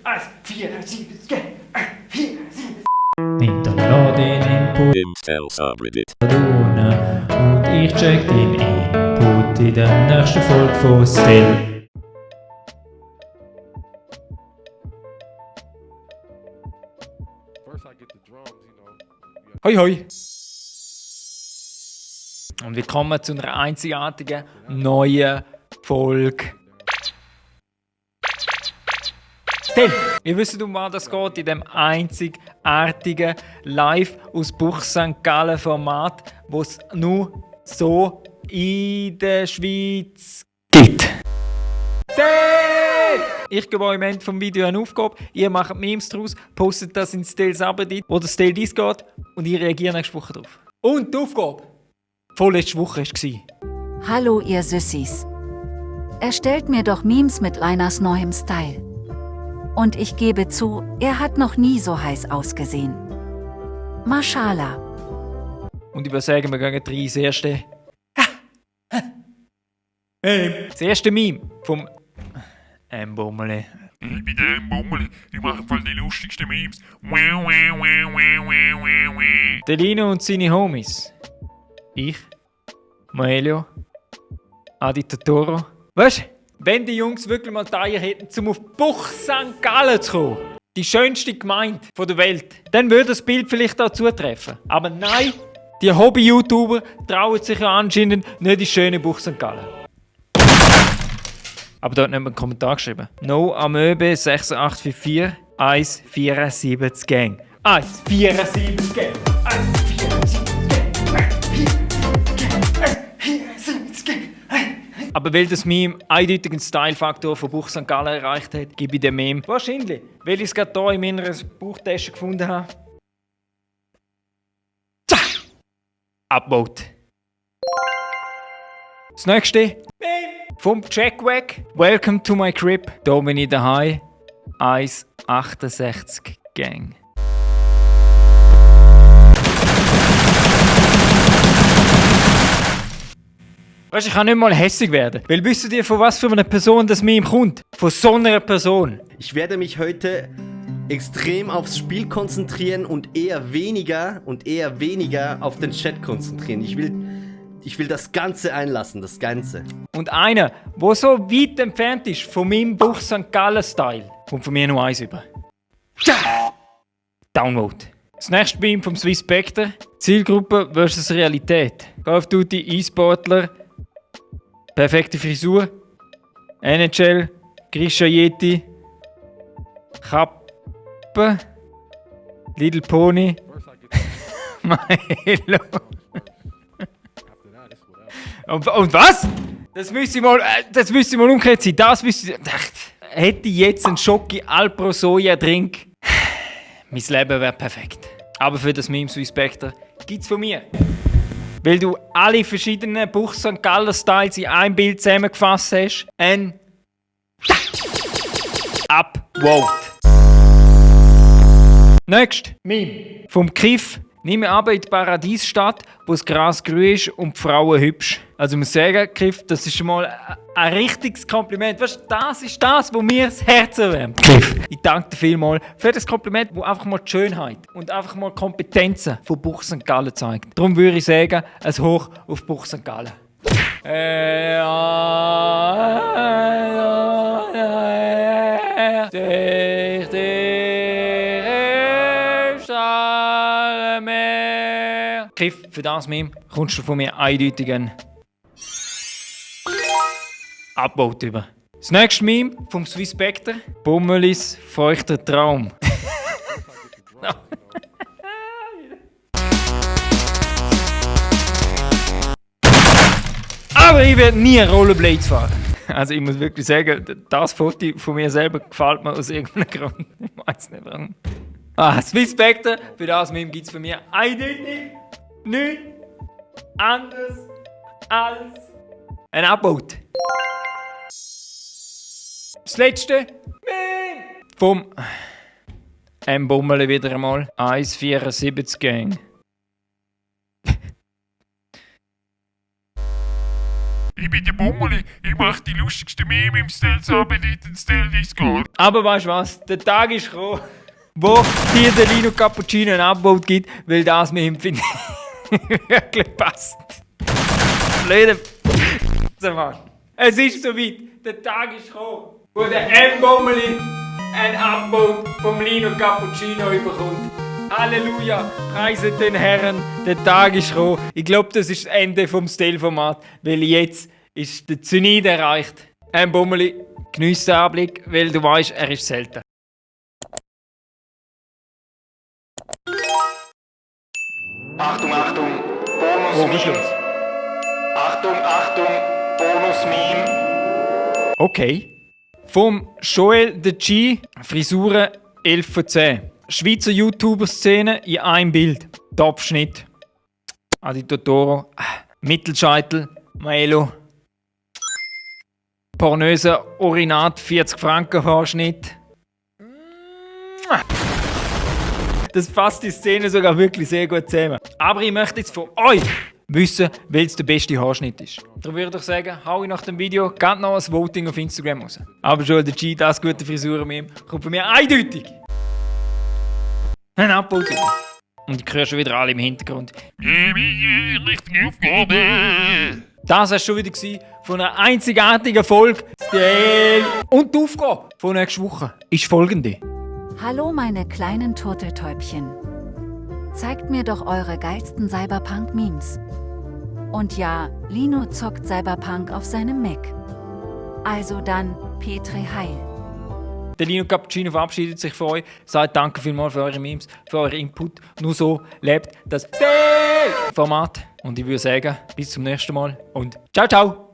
1,74 Gang. 1,74. Hinterlass den Input Intel Subreddit. und ich check den Input in der nächsten Folge von Still. Hoi hoi! Und willkommen zu einer einzigartigen neuen Folge. Still! Ihr wisst, um was das geht in dem einzigartigen Live aus Buch St. Gallen Format, wo es nur so in der Schweiz gibt. Still! Ich gebe euch am Ende vom Video eine Aufgabe, ihr macht Memes daraus, postet das in Still Subreddit oder Still Dies geht und ich reagiere nächste Woche drauf. Und die Aufgabe vorletzte Woche war: Hallo ihr Süssis. Erstellt mir doch Memes mit Rainers neuem Style. Und ich gebe zu, er hat noch nie so heiß ausgesehen. Mashallah. Und ich würde sagen, wir gehen rein ins erste. Das erste Meme vom Bummeli. Ich bin der Bummeli, ich mache voll die lustigsten Memes. Der Lino und seine Homies. Ich, Maelio, Adi Totoro. Weißt du, wenn die Jungs wirklich mal die Eier hätten, um auf Buch St. Gallen zu kommen, die schönste Gemeinde der Welt, dann würde das Bild vielleicht auch zutreffen. Aber nein, die Hobby-YouTuber trauen sich ja anscheinend nicht ins schöne Buch St. Gallen. Aber dort hat jemand einen Kommentar geschrieben. No Amöbe 6844 1,74 Gang. 1,74 Gang. 1,74 Gang. Aber weil das Meme eindeutig einen Style-Faktor von Buch St. Gallen erreicht hat, gebe ich dem Meme wahrscheinlich, weil ich es gerade hier in meiner Buchtasche gefunden habe. Tja! Upvote. Das nächste Meme vom Jackwack. Welcome to my crib. Hier bin ich daheim. 1,68 Gang. Weißt du, ich kann nicht mal hässig werden. Weil wisst ihr, von was für einer Person das Meme kommt? Von so einer Person. Ich werde mich heute extrem aufs Spiel konzentrieren und eher weniger auf den Chat konzentrieren. Ich will das Ganze einlassen, das Ganze. Und einer, der so weit entfernt ist von meinem Buch St. Gallen-Style, kommt von mir nur eins über. Download. Das nächste Meme vom Swiss Spectre. Zielgruppe versus Realität. Call of Duty E-Sportler. Perfekte Frisur. NHL. Grisha Yeti. Kappe. Little Pony. Milo. Und was? Das müsste mal umgekehrt sein. Hätte ich jetzt einen Schocki Alpro Soja Drink, mein Leben wäre perfekt. Aber für das Meme Swiss Spectre gibt's von mir. Weil du alle verschiedenen Buch St. Gallen Styles in ein Bild zusammengefasst hast. Ein Upvote. Nächst Meme vom Kiff. Nimm ab in die Paradiesstadt, wo das Gras grün ist und die Frauen hübsch. Also ich muss sagen, Kiff, das ist schon mal ein richtiges Kompliment. Weißt du, das ist das, was mir das Herz erwärmt. Kiff, ich danke dir vielmals für das Kompliment, das einfach mal die Schönheit und einfach mal die Kompetenzen von Buch St. Gallen zeigt. Darum würde ich sagen, ein Hoch auf Buch St. Gallen. Kiff, für das Meme kommst du von mir eindeutig einen Upvote über. Das nächste Meme vom Swiss Spectre. Bummelis feuchter Traum. Aber ich werde nie Rollerblades fahren. Also ich muss wirklich sagen, das Foto von mir selber gefällt mir aus irgendeinem Grund. Ich weiß nicht warum. Swiss Spectre, für das Meme gibt es von mir eindeutig nichts anderes als ein Upvote. Das letzte Meme vom Bummeli wieder einmal. 1,74 Gang. ich bin der Bummeli, ich mach die lustigsten Meme im Stealth-Abend in Stealth-Discord. Aber weißt du was? Der Tag ist gekommen, wo dir der Lino Cappuccino ein Abbaut gibt, weil das mit ihm finde ich wirklich passt. Blöde Mann. Es ist soweit. Der Tag ist gekommen, wo der M-Bummeli ein Abbaut vom Lino Cappuccino bekommt. Halleluja, preise den Herren, der Tag ist gekommen. Ich glaube, das ist das Ende vom Stealth-Format, weil jetzt ist der Zenit erreicht. M-Bummeli, geniesse den Anblick, weil du weißt, er ist selten. Achtung, Achtung, Oh, was ist Bonus-Meme. los? Achtung, Achtung, Bonus-Meme. Okay. Vom Joel the G, Frisuren 11 von 10. Schweizer YouTuber-Szene in einem Bild. Topfschnitt. Adi Totoro. Mittelscheitel. Maelo. Pornöser Urinat 40 Franken Haarschnitt. Das fasst die Szene sogar wirklich sehr gut zusammen. Aber ich möchte jetzt von euch wissen, welches der beste Haarschnitt ist. Darum würde ich sagen, hau ich nach dem Video gerade noch ein Voting auf Instagram raus. Aber schon der G, das gute Frisuren-Meme, kommt bei mir eindeutig. Ein Abbau. Und ich höre schon wieder alle im Hintergrund. Richtige Aufgabe. Das war schon wieder von einer einzigartigen Folge. Und die Aufgabe von nächster Woche ist folgende. Hallo meine kleinen Turteltäubchen. Zeigt mir doch eure geilsten Cyberpunk-Memes. Und ja, Lino zockt Cyberpunk auf seinem Mac. Also dann, Petri Heil. Der Lino Cappuccino verabschiedet sich von euch, sagt danke vielmals für eure Memes, für euren Input. Nur so lebt das Format. Und ich würde sagen, bis zum nächsten Mal und ciao, ciao!